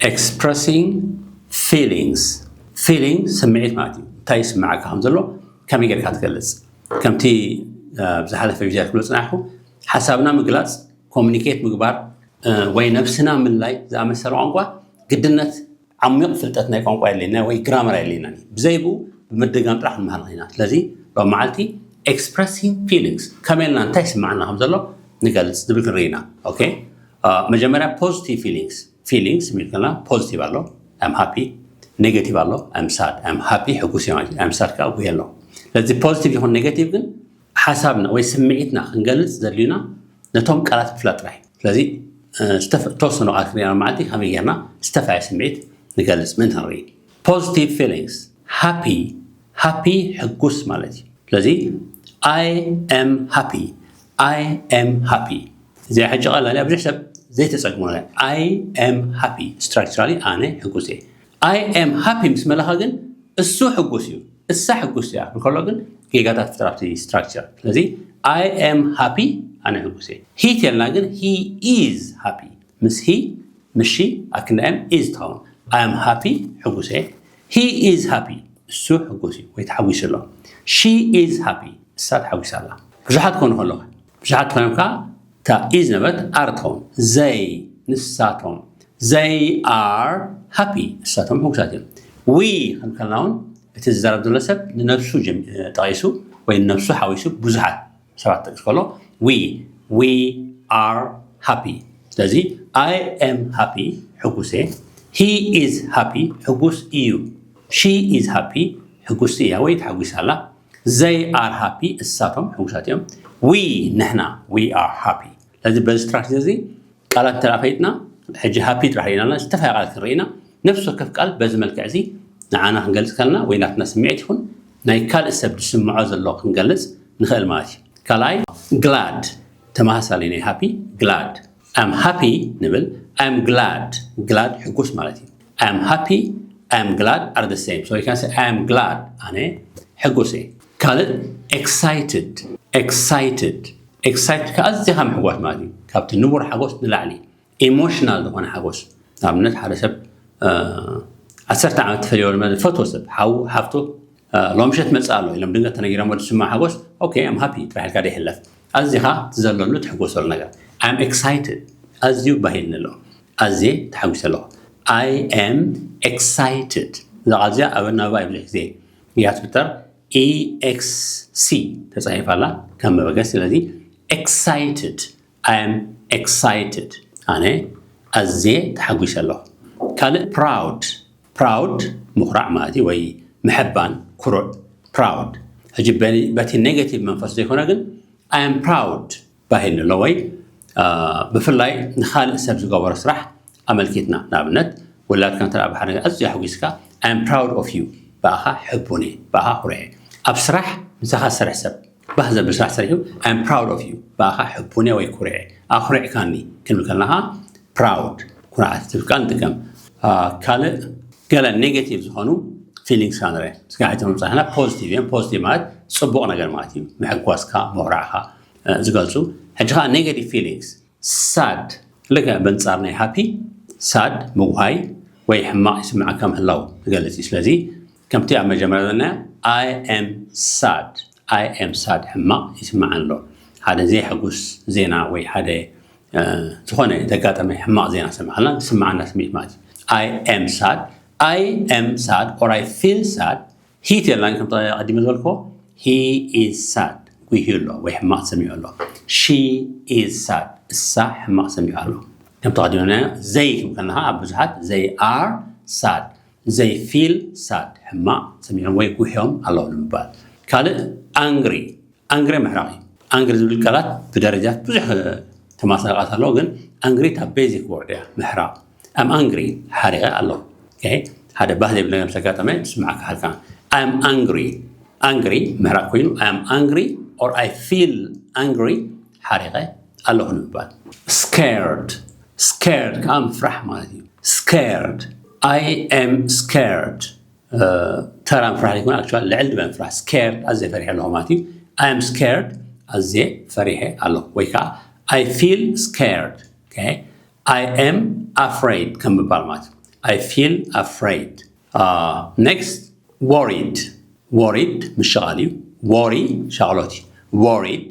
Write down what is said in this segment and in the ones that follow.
expressing feelings. Feeling ስምዒት ማለት እዩ። እንታይ ይስምዓካ ከም ዘሎ ከመይ ጌርካ ትገልጽ? ከምቲ ዝሓለፈ ቪድዮ ክብሎ ጽናሕኩ፣ ሓሳብና ምግላጽ፣ ኮሚኒኬት ምግባር ወይ ነብስና ምልላይ ዝኣመሰለ ቋንቋ ግድነት ዓሚቕ ፍልጠት ናይ ቋንቋ የለና ወይ ግራመር የለና። ብዘይብኡ ብምድጋም ጥራሕ ክንመሃር ኢና። ስለዚ ሎም መዓልቲ expressing feelings ከመይ ኢልና እንታይ ይስምዓና ከም ዘሎ ንገልጽ ዝብል ክንርኢ ኢና። ኦኬ፣ መጀመርያ positive feelings። Feelings ሚል ከና positive ኣሎ፣ I'm happy። Negative ኣሎ፣ I'm sad። I'm happy ሕጉስ እየ ማለት እዩ። I'm sad ከዓ ጉሄ ኣሎ። ስለዚ positive ይኹን negative ግን ሓሳብና ወይ ስምዒትና ክንገልጽ ዘድልዩና ነቶም ቃላት ምፍላጥ ጥራይ። ስለዚ ዝተወሰኑ ቃላት ክሪና መዓልቲ ከመይ ጌርና ዝተፋየ ስምዒት ንገልጽ ምእንቲ ንርኢ። Positive feelings። Happy። Happy ሕጉስ ማለት እዩ። ስለዚ I am happy። I am happy። እዚኣ ሕጂ ቀላል እያ፣ ብዙሕ ሰብ ዘይተጸግሞ። I am happy። Structurally ኣነ ሕጉስ እየ። I am happy ምስ መለኻ ግን እሱ ሕጉስ እዩ፣ እሳ ሕጉስ እያ ክብል ከሎ ግን ጌጋታት ፍጥር ኣብቲ structure። ስለዚ I am happy፣ ኣነ ሕጉስ እየ። He ተልና ግን he is happy። ምስ he፣ ምስ she ኣክንዳ am is ትኸውን። I am happy፣ ሕጉስ እየ። He is happy፣ እሱ ሕጉስ እዩ ወይ ተሓጒሱ ኣሎ። She is happy፣ እሳ ተሓጒሳ ኣላ። ብዙሓት ክኾኑ ከለኹ፣ ብዙሓት ኮይኖም ከዓ እታ is ነበረት are ትኸውን። They፣ ንሳቶም፣ they are happy፣ ንሳቶም ሕጉሳት እዮም። We ክንከልና እውን እቲ ዝዛረብ ዘሎ ሰብ ንነብሱ ጠቂሱ ወይ ንነብሱ ሓዊሱ ብዙሓት ሰባት ጠቂሱ ከሎ፣ we we are happy። ስለዚ I am happy፣ ሕጉስ እየ። He is happy፣ ሕጉስ እዩ። She is happy፣ ሕጉስ እያ ወይ ተሓጒሳ ኣላ። They are happy፣ እሳቶም ሕጉሳት እዮም። We፣ ንሕና፣ we are happy። ስለዚ በዚ structure እዚ ቃላት እንተ ፈይጥና፣ ሕጂ happy ጥራሕ ርኢና ኣለና፣ ዝተፋየ ቃላት ክንርኢ ኢና። ነፍሲ ወከፍ ቃል በዚ መልክዕ እዚ ንዓና ክንገልጽ ከለና ወይ ናትና ስምዒት ይኹን ናይ ካልእ ሰብ ዝስምዖ ዘሎ ክንገልጽ ንኽእል ማለት እዩ። ካልኣይ glad፣ ተመሳሳሊ ናይ happy፣ glad። I'm happy ንብል፣ I'm glad። Glad ሕጉስ ማለት እዩ። I'm happy፣ I'm glad are the same። So you can say I'm glad፣ ኣነ ሕጉስ እየ። ካልእ excited። Excited፣ excited ከኣ ኣዝኻ ምሕጓስ ማለት እዩ። ካብቲ ንቡር ሓጎስ ንላዕሊ ኢሞሽናል ዝኾነ ሓጎስ። ንኣብነት ሓደ ሰብ ዓሰርተ ዓመት ተፈልዮ ዝፈትዎ ሰብ ሓው ሓፍቱ ሎምሸት መፅእ ኣሎ ኢሎም ድንገት ተነጊሮም ዝስማዕ ሓጎስ okay I'm happy ጥራሕ ኢልካ ደይሕለፍ። ኣዚኻ ትዘለሉ ትሕጎሰሉ ነገር። I'm excited፣ ኣዝዩ ባሂልኒ ኣሎ፣ ኣዝየ ተሓጒሰ ኣለኹ። I am excited። እዛ ቃል እዚኣ ኣብ ኣናብባ ብዙሕ ግዜ እያ ትፍጠር። E X C ተፃሒፋ ኣላ ከም መበገሲ። ስለዚ excited፣ I am excited፣ ኣነ ኣዝየ ተሓጒሰ ኣለኹ። ካልእ proud። Proud ምኹራዕ ማለት እዩ ወይ ምሕባን፣ ኩሩዕ። Proud ሕጂ በቲ negative መንፈስ ዘይኮነ ግን I am proud ባሂል ኣሎ ወይ ብፍላይ ንኻልእ ሰብ ዝገበሮ ስራሕ ኣመልኪትና። ንኣብነት ውላድካ እንተ ብሓደ ኣዝዩ ኣሕጒስካ I am proud of you፣ ብኣኻ ሕቡን እየ፣ ብኣኻ ኩሩዕ እየ። ኣብ ስራሕ ምሳኻ ዝሰርሕ ሰብ ባህ ዘብል ስራሕ ሰሪሑ I am proud of you፣ ብኣኻ ሕቡን እየ ወይ ኩሩዕ እየ፣ ኣኹሪዕካኒ ክንብል ከለኻ proud ኩርዓት ዝብል ቃል ንጥቀም። ካልእ ገለ negative ዝኾኑ feelings ካ ንርኢ። ስጋ ሕጂ ምብጻሕና positive እዮም። Positive ማለት ጽቡቕ ነገር ማለት እዩ፣ ምሕጓስካ ምኹራዕካ ዝገልጹ። ሕጂ ከዓ negative feelings። Sad ልክዕ በንጻር ናይ happy፣ sad ምጉሃይ ወይ ሕማቕ ይስምዓካ ምህላው ዝገልጽ እዩ። ስለዚ ከምቲ ኣብ መጀመርያ ዘለና I am sad፣ I am sad ሕማቕ ይስምዓኒ ኣሎ። ሓደ ዘይሕጉስ ዜና ወይ ሓደ ዝኾነ ዘጋጠመ ሕማቕ ዜና ሰሚዕና ዝስምዓና ስምዒት ማለት እዩ። I am sad፣ I am sad or I feel sad። He ተላን ከም ቀዲመ ዝበልኮ he is sad፣ ጉሂ ኣሎ ወይ ሕማቕ ሰሚዑ ኣሎ። She is sad፣ እሳ ሕማቕ ሰሚዑ ኣሎ። ከም ተቐዲምና they ክም ከለኻ ኣብ ብዙሓት they are sad፣ they feel sad፣ ሕማቕ ሰሚዖም ወይ ጉሕዮም ኣለዉ ንምባል። ካልእ angry። Angry ምሕራቕ እዩ። Angry ዝብል ቃላት ብደረጃት ብዙሕ ተማሳቃት ኣለዎ፣ ግን angry እታ basic word እያ፣ ምሕራቕ። I'm angry፣ ሓሪቐ ኣለኹ። ሓደ ባህ ዘይብል ነገር ምስ ኣጋጠመ ዝስምዓካ ሓልካ። I'm angry። Angry ምሕራቕ ኮይኑ I'm angry or I feel angry፣ ሓሪቐ ኣለኹ ንምባል። Scared። Scared ከዓ ምፍራሕ ማለት እዩ። Scared፣ I am scared። ተራ ምፍራሕ ዘይኮነ actually ልዕል ዝበለ ምፍራሕ። Scared ኣዝየ ፈሪሐ ኣለኹ ማለት እዩ። I am scared፣ ኣዝየ ፈሪሐ ኣለኹ። ወይ ከዓ I feel scared። I am afraid ከም ምባል ማለት እዩ። I feel afraid. Next, worried. Worried ምሽቓል እዩ። Worry ሻቕሎት እዩ። Worried.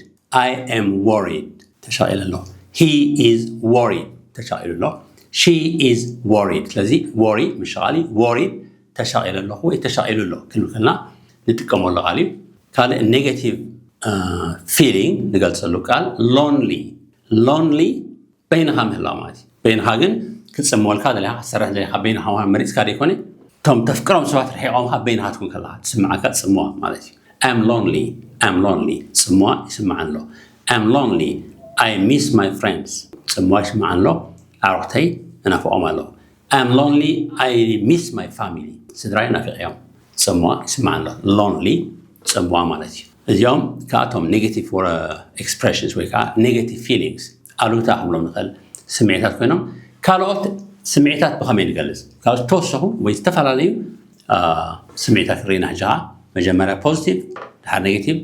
I am worried ተሻቒለ ኣለኹ። He is worried ተሻቒሉ ኣሎ። She is worried። ስለዚ worry ምሽቓል እዩ። Worried ተሻቒለ ኣለኹ ወይ ተሻቒሉ ኣሎ ክንብል ከለና ንጥቀመሉ ቃል እዩ። ካልእ negative feeling ንገልፀሉ ቃል lonely። Lonely በይንኻ ምህላው ማለት እዩ። በይንኻ ግን ክትፅምወልካ ደሊኻ፣ ክትሰርሕ ደሊኻ በይንኻ ምዃን መሪፅካ ዘይኮነ፣ እቶም ተፍቅሮም ሰባት ርሒቖምካ በይንኻ ትኩን ከለኻ ትስምዓካ ፅምዋ ማለት እዩ። I'm lonely. I'm lonely. ፅምዋ ይስምዓኒ ኣሎ። I'm lonely. I miss my friends. ፅምዋ ይስምዓኒ ኣሎ። ኣዕሩኽተይ እናፍቖም ኣለኹ። I'm lonely. I miss my family. ስድራይ ናፊቐዮም። ፅምዋ ይስምዓኒ ኣሎ። Lonely ፅምዋ ማለት እዩ። እዚኦም ካብቶም negative expressions ወይ ከዓ negative feelings ኣሉታ ክንብሎም ንኽእል ስምዒታት ኮይኖም፣ ካልኦት ስምዒታት ብኸመይ ንገልፅ? ካብ ዝተወሰኹ ወይ ዝተፈላለዩ ስምዒታት ርኢና ሕጂ ከዓ መጀመርያ positive፣ ድሓር negative፣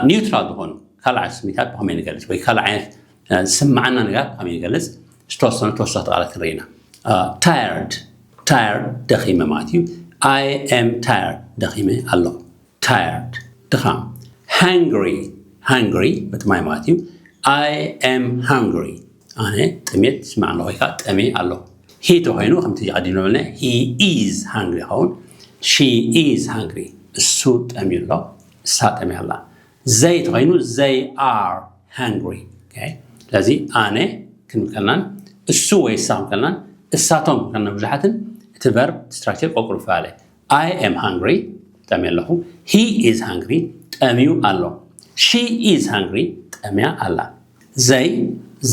neutral ዝኾኑ ካልእ ዓይነት ስምዒታት ብኸመይ ንገልፅ ወይ ካልእ ዓይነት ዝስምዓና ነገራት ብኸመይ ንገልፅ ዝተወሰኑ ተወሰኽቲ ቃላት ንርኢ ኢና። Tired። Tired ደኺመ ማለት እዩ። I am tired። ደኺመ ኣለኹ። Tired ድኻም። Hungry። Hungry ምጥማይ ማለት እዩ። I am hungry። ኣነ ጥሜት ይስምዓኒ ኣለኹ ወይ ከዓ ጠምየ ኣለኹ። He ተኮይኑ ከምቲ ቀዲም ዝበልና he is hungry ይኸውን። She is hungry። እሱ ጠምዩ ኣሎ። እሳ ጠምያ ኣላ። They ተኮይኑ they are hungry። ስለዚ ኣነ ክንብል ከለናን እሱ ወይ እሳ ክንብል ከለናን እሳቶም ክንብል ከለና ብዙሓትን እቲ verb structure ቆቁሩ ፈላለ። I am hungry። ጠምየ ኣለኹ። He is hungry። ጠምዩ ኣሎ። She is hungry። ጠምያ ኣላ። They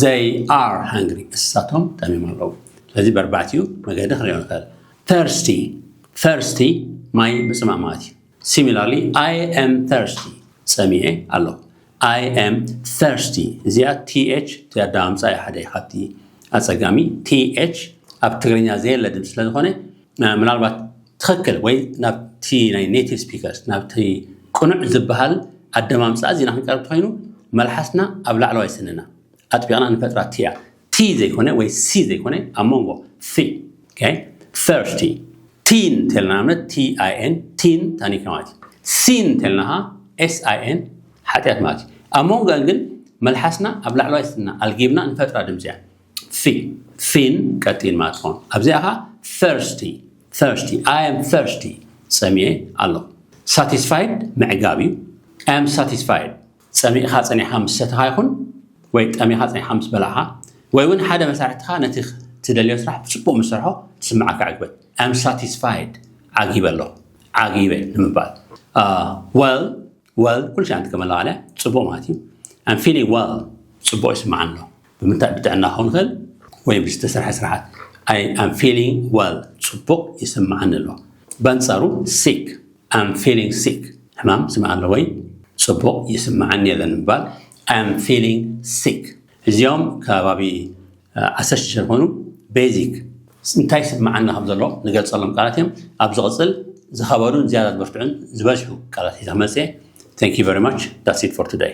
they are hungry። እሳቶም ጠምዮም ኣለዉ። ስለዚ በርባዕቲኡ መገዲ ክንሪኦ ንኽእል። Thirsty። Thirsty ማይ ምፅማእ ማለት እዩ። Similarly, I am thirsty። ፀሚኤ ኣለኹ። I am thirsty። እዚኣ th እቲ ኣዳማምፃ እዩ ሓደ ካብቲ ኣፀጋሚ። Th ኣብ ትግርኛ ዘየለ ድምፂ ስለዝኾነ ምናልባት ትኽክል ወይ ናብቲ ናይ native speakers ናብቲ ቅኑዕ ዝበሃል ኣደማምፃ እዚና ክንቀርብ ተኮይኑ መልሓስና ኣብ ላዕለዋይ ስንና ኣጥቢቕና ንፈጥራ ቲ እያ። ቲ ዘይኮነ ወይ ሲ ዘይኮነ ኣብ መንጎ ፊ። Thirsty። ቲን እንተልና ንኣብነት ቲ ኣይ ኤን ቲን ታኒካ ማለት እዩ። ሲን እንተልና ኸዓ ኤስ ኣይ ኤን ሓጢኣት ማለት እዩ። ኣብ መንጎ ግን መልሓስና ኣብ ላዕለዋይ ስንና ኣልጊብና ንፈጥራ ድምፂ እያ። ፊ ፊን ቀጢን ማለት ትኾን። ኣብዚኣ ኸዓ thirsty። Thirsty። I am thirsty። ፀሚኤ ኣለኹ። Satisfied ምዕጋብ እዩ። I am satisfied። ፀሚእኻ ፀኒሕካ ምስ ሰተኻ ይኹን ወይ ጠሚኻ ፀኒሕካ ምስ በላዕኻ ወይ እውን ሓደ መሳርሕትኻ ነቲ ትደልዮ ስራሕ ብፅቡቕ ምስ ሰርሖ ትስምዓካ ዕግበት። I am satisfied። ዓጊበ ኣለኹ። ዓጊበ ንምባል። Well well ኩሉ ሻዕ ንጥቀመላ ቃል እያ። ፅቡቕ ማለት እዩ። I'm feeling well። ፅቡቕ ይስምዓኒ ኣሎ። ብምንታይ? ብጥዕና ክኸውን ይኽእል ወይ ብዝተሰርሐ ስራሓት። I am feeling well። ፅቡቕ ይስምዓኒ ኣሎ። በንፃሩ sick። I'm feeling sick። ሕማም ስምዓ ኣሎ ወይ ፅቡቕ ይስምዓኒ የለን ምባል። I am feeling sick። እዚኦም ከባቢ ዓሰርተ ሽዱሽተ ዝኾኑ basic እንታይ ስምዓና ከም ዘሎ ንገልፀሎም ቃላት እዮም። ኣብ ዝቕፅል ዝኸበዱን ዝያዳ ዝበርትዑን ዝበዝሑ ቃላት ሒዛ መፅየ። Thank you very much. That's it for today.